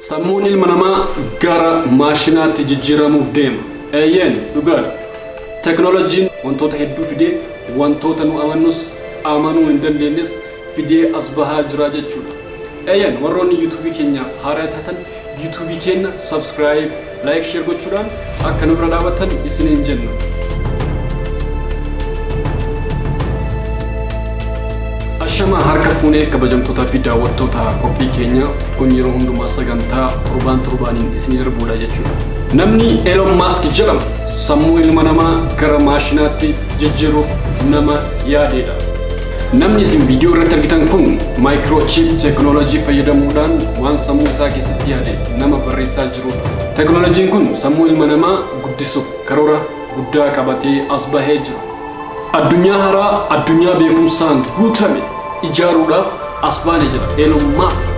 Sammuun ilma namaa gara maashinaatti jijjiiramuuf deema. Eeyyeen dhugaadha. Teknooloojiin wantoota hedduu fidee wantoota nu amannus amanuu hin dandeenyes fidee as bahaa jira jechuudha. Eeyyeen warroonni yuutuubii keenyaaf haaraa taatan yuutuubii keenya subscribe, like, share gochuudhaan akka nu bira dhaabatan isiniin jenna. Ashamaa harka fuunee kabajamtootaa fi daawwattoota qophii keenya kun yeroo hundumaa sagantaa torbaan torbaaniin isinii darbuudha jechuudha. Namni Elon Musk jedhamu sammuu ilma namaa gara maashinaatti jijjiiruuf nama yaadeedha. Namni isin viidiyoo irratti argitan kun maayikiroochiip teekinooloojii fayyadamuudhaan waan sammuu isaa keessatti yaade nama barreessaa jirudha. Teekinooloojiin kun sammuu ilma namaa guddisuuf karoora guddaa qabatee as bahee jira. Addunyaa haaraa addunyaa beekumsaan guutame ijaaruudhaaf as baane jira Elon Musk.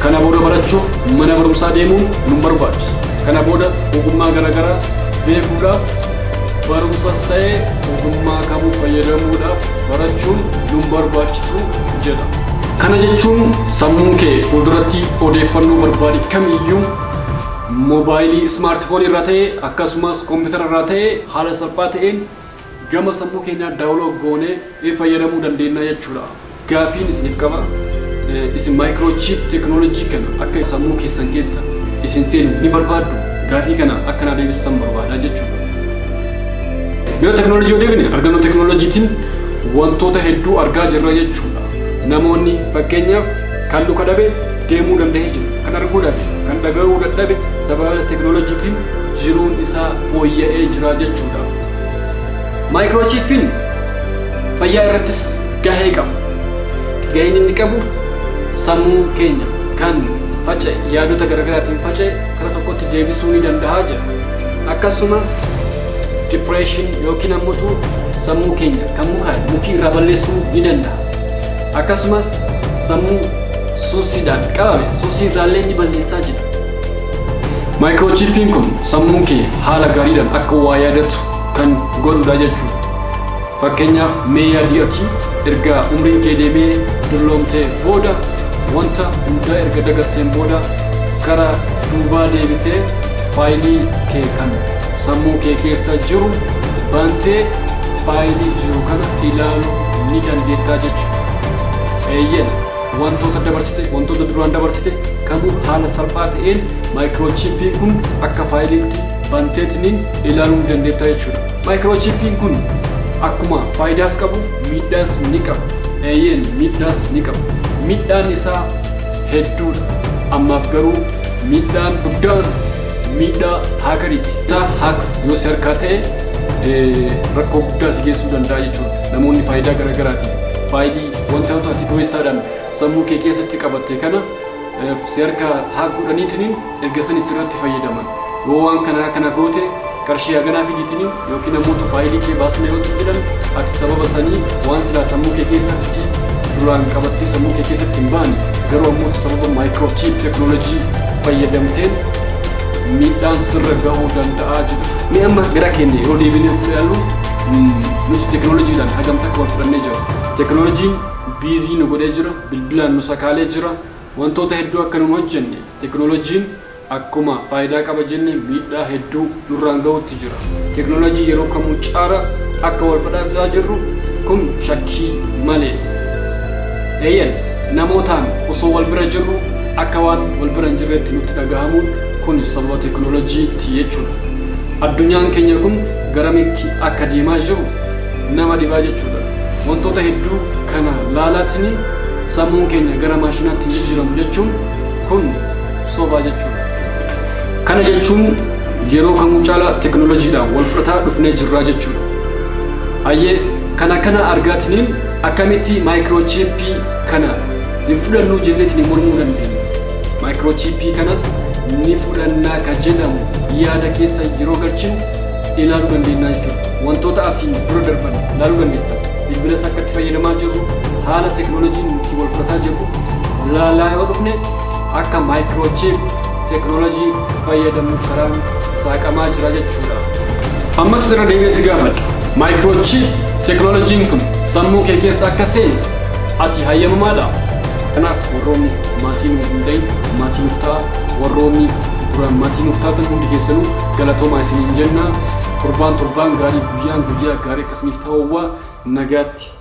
Kana booda barachuuf mana barumsaa deemuun nu barbaachisu. Kana booda ogummaa garaagaraa beekuudhaaf barumsas ta'ee ogummaa kamuu fayyadamuudhaaf barachuun nu barbaachisu jedha. Kana jechuun sammuun kee fuulduratti odeeffannoo barbaade kamiyyuu moobaayilii ismaartifoonii irraa ta'ee akkasumas koompitara irraa ta'ee haala salphaa ta'een gama sammuu keenyaa daawunlood goonee fayyadamuu dandeenya jechuudha. Gaafiin isiniif qaba. Isin maayikiroochiip teekinooloojii kana akka sammuu keessan keessa isin seenu ni barbaaddu. Gaafii kana akka naa deebistan barbaada jechuudha. Gara teekinooloojii yoo deebine argannoo teekinooloojiitiin wantoota hedduu argaa jirra jechuudha. Namoonni fakkeenyaaf kan luka dhabe deemuu danda'ee jira. Kan arguu dhabe, kan dhaga'uu dadhabe sababa teekinooloojiitiin jiruun isaa fooyya'ee jira jechuudha. Maayikiroochiipiin fayyaa irrattis gahee qaba. Gaheen inni qabu sammuu keenya kan faca'e yaadota garaagaraatiin faca'e karaa tokkotti deebisuu ni danda'a jira. Akkasumas depression yookiin ammoo sammuu keenya kan mukaan mukii irraa balleessuu ni danda'a. Akkasumas sammuu suusiidhaan qabame suusii irraallee ni balleessaa jira. Maayikiroochiipiin kun sammuun kee haala gaariidhaan akka waa yaadatu kan godhudha jechuudha. Fakkeenyaaf mee yaadii ati erga umriin kee deemee dulloomtee booda wanta hundaa erga dagatteen booda karaa duubaa deebitee faayilii kee kan sammuu kee keessa jiru baantee faayilii jiru kana ilaaluu ni dandeettaa jechuudha. Eeyyeen wantoota dabarsite wantoota duraan dabarsite kamuu haala salphaa ta'een maayikiroochiipiin kun akka faayiliitti banteetiniin ilaaluu ni dandeettaa jechuudha. Maayikiroochiipiin kun akkuma faayidaas qabu miidhaas ni qaba. Eeyyeen miidhaas ni qaba. Miidhaan isaa hedduudha. Ammaaf garuu miidhaan guddaan miidhaa haakariiti. Isaa haaks yoo si harkaa ta'e rakkoo guddaa si geessuu danda'a jechuudha. Namoonni faayidaa garaagaraatiif faayilii wantoota ati dho'isaadhaan sammuu kee keessatti qabatte kana si harkaa haak godhaniitiin erga sanii sirratti fayyadaman. Yoo waan kana goote qarshii haganaa fidiitiin yookiin ammoo faayilii kee baasne yoo si jedhan ati sababa sanii waan silaa sammuu kee keessatti duraan qabattee sammuu kee keessatti hin baane garuu ammoo sababa maayikiroochiip teekinooloojii fayyadamteen miidhaan sirra gahuu danda'a jedha. Mee amma gara keenya yeroo deebinee ilaallu nuti teekinooloojiidhaan hagam takka wal fudhannee jira. Teekinooloojiin biizii nu godhee jira, bilbilaan nu sakaalee jira, wantoota hedduu akka nu hojjenne teekinooloojiin akkuma faayidaa qaba jenne miidhaa hedduu nurraan gahuutti jira. Teekinooloojii yeroo kamuu caara akka wal fudhataa jirru kun shakkii malee. Eeyyeen namootaan osoo wal bira jirru akka waan wal bira hin jirreetti nutti dhagahamuun kun sababa teekinooloojiiti jechuudha. Addunyaan keenya kun garamitti akka deemaa jiru nama dhibaa jechuudha. Wantoota hedduu kana laalaatiin sammuun keenya gara maashinaatti jijjiiramu jechuun kun sobaa jechuudha. Kana jechuun yeroo kamuu caalaa teekinooloojiidhaan wal fudhataa dhufnee jirraa jechuudha. Hayyee kana argaatiniin akkamitti maayikiroochiippii kana hin fudhannuu jenneetiin mormuu dandeenya. Maayikiroochiippii kanas ni fudhannaa ka jedhamu yaada keessa yeroo galchinu ilaaluu dandeenya jechuudha. Wantoota asiin dura darban ilaaluu dandeessa. Bilbilas akka itti fayyadamaa jirru haala teekinooloojiin itti wal fudhataa jirru laalaa yoo dhufne akka maayikiroochiip teekinooloojii fayyadamuuf karaan saaqamaa jira jechuudha. Ammas irra deebi'ee si gaafadha. Maayikiroochiip teekinooloojiin kun sammuu kee keessa akka seenu ati hayyamamaadha. Kanaaf warroonni maatii nuuf hin ta'in Maatii nuuf ta'a. Warroonni duraan maatii nuuf taatan hundi keessanuu galatoomaa isiniin jenna. Torbaan torbaan gaarii, guyyaan guyyaa gaarii akkasiniif ta'uwaa, nagaatti.